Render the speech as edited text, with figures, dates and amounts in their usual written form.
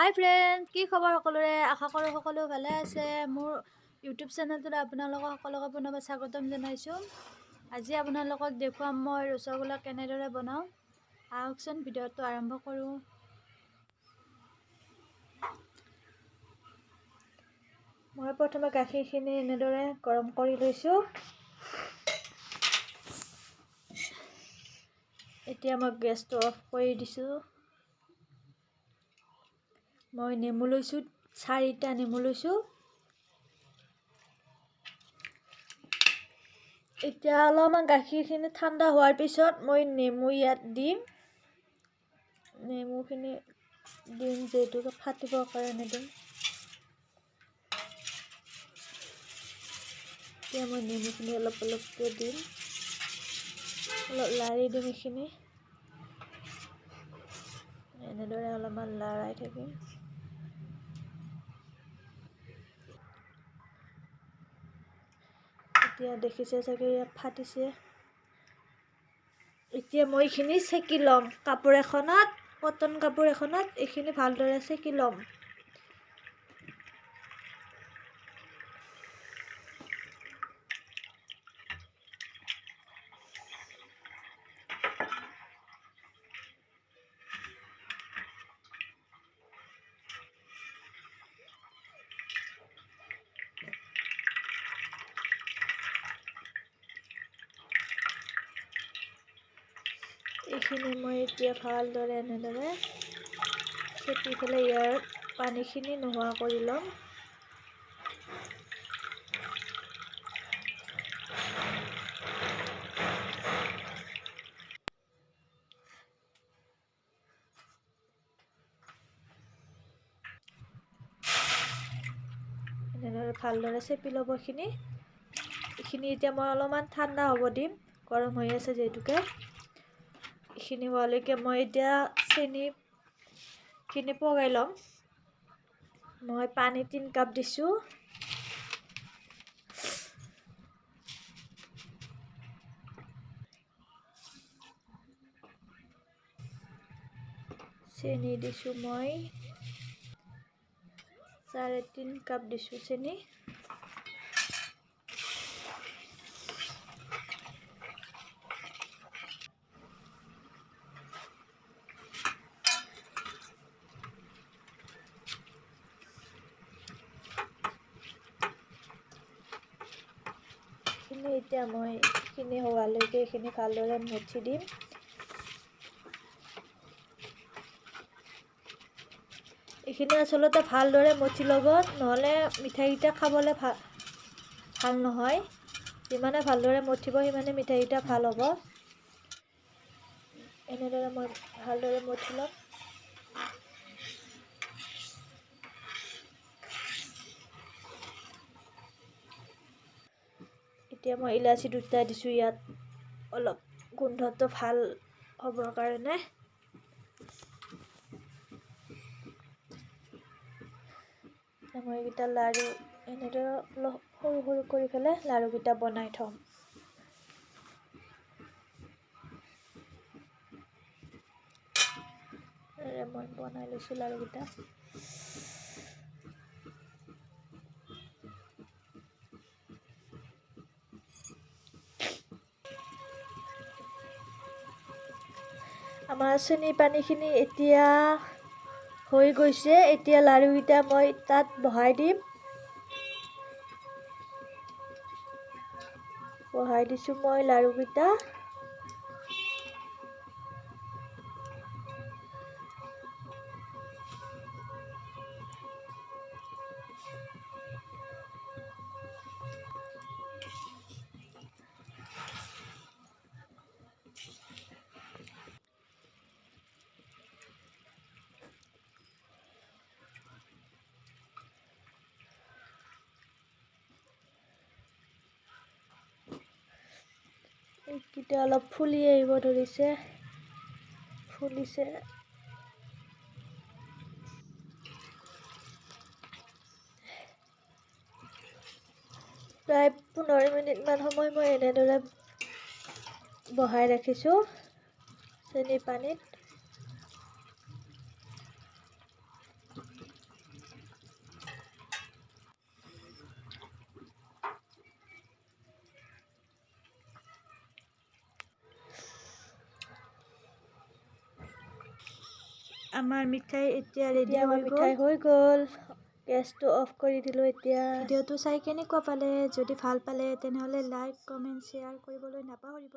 হাই friends, কি খবৰ সকলোৰে? আশা কৰোঁ সকলো ভালে আছে। মোৰ ইউটিউব চেনেলটোলৈ আপোনালোকক সকলোকে পুনৰবাৰ স্বাগতম জনাইছোঁ। আজি আপোনালোকক দেখুৱাম মই ৰসগোল্লা কেনেদৰে বনাওঁ। আহকচোন ভিডিঅ'টো আৰম্ভ কৰোঁ। মই প্ৰথমে গাখীৰখিনি এনেদৰে গৰম কৰি লৈছোঁ। এতিয়া মই গেছটো অফ কৰি দিছোঁ। মই নেমু লৈছোঁ, 4টা নেমু লৈছোঁ। এতিয়া অলপমান গাখীৰখিনি ঠাণ্ডা হোৱাৰ পিছত মই নেমু ইয়াত দিম। নেমুখিনি দিম যিহেতুকে ফাটিবৰ কাৰণে দিম। এতিয়া মই নেমুখিনি অলপ অলপকৈ দিম, অলপ লাৰি দিম। এইখিনি এনেদৰে অলপমান লাৰাই থাকিম। এতিয়া দেখিছে চাগে ইয়াত ফাটিছে। এতিয়া মই এইখিনি চেকি ল'ম কাপোৰ এখনত, কটন কাপোৰ এখনত এইখিনি ভালদৰে চেকি ল'ম। এইখিনি মই এতিয়া ভালদৰে এনেদৰে চেপি পেলাই ইয়াৰ পানীখিনি নোহোৱা কৰি ল'ম। এনেদৰে ভালদৰে চেপি ল'ব এইখিনি। এইখিনি এতিয়া মই অলপমান ঠাণ্ডা হ'ব দিম, গৰম হৈ আছে যিহেতুকে। এইখিনি হোৱালৈকে মই এতিয়া চেনিখিনি পগাই ল'ম। মই পানী 3 কাপ দিছোঁ। চেনি দিছোঁ মই 3.5 কাপ দিছোঁ চেনি। এতিয়া মই এইখিনি হোৱালৈকে এইখিনি ভালদৰে মঠি দিম। এইখিনি আচলতে ভালদৰে মঠি ল'ব, নহ'লে মিঠাইকেইটা খাবলৈ ভাল নহয়। যিমানে ভালদৰে মঠিব সিমানে মিঠাইকেইটা ভাল হ'ব। এনেদৰে মই ভালদৰে মঠি ল'ম। এতিয়া মই ইলাচি 2টা দিছোঁ ইয়াত, অলপ গোন্ধটো ভাল হ'বৰ কাৰণে। মই এইকেইটা লাড়ু এনেদৰে অলপ সৰু সৰু কৰি পেলাই লাড়ুকেইটা বনাই থ'ম। মই বনাই লৈছোঁ লাড়ুকেইটা। আমাৰ চেনি পানীখিনি এতিয়া হৈ গৈছে। এতিয়া লাড়ুকেইটা মই তাত বহাই দিম। বহাই দিছোঁ মই লাড়ুকেইটা। এইকেইটা অলপ ফুলি আহিব ধৰিছে, ফুলিছে। প্ৰায় 15 মিনিটমান সময় মই এনেদৰে বহাই ৰাখিছোঁ চেনি পানীত। আমাৰ মিঠাই এতিয়া ৰেডি এতিয়া আমাৰ হৈ গ'ল। মিঠাই হৈ গ'ল। গেছটো অফ কৰি দিলোঁ এতিয়া। ভিডিঅ'টো চাই কেনেকুৱা পালে? যদি ভাল পালে, তেনেহ'লে লাইক, কমেণ্ট, শ্বেয়াৰ কৰিবলৈ নাপাহৰিব।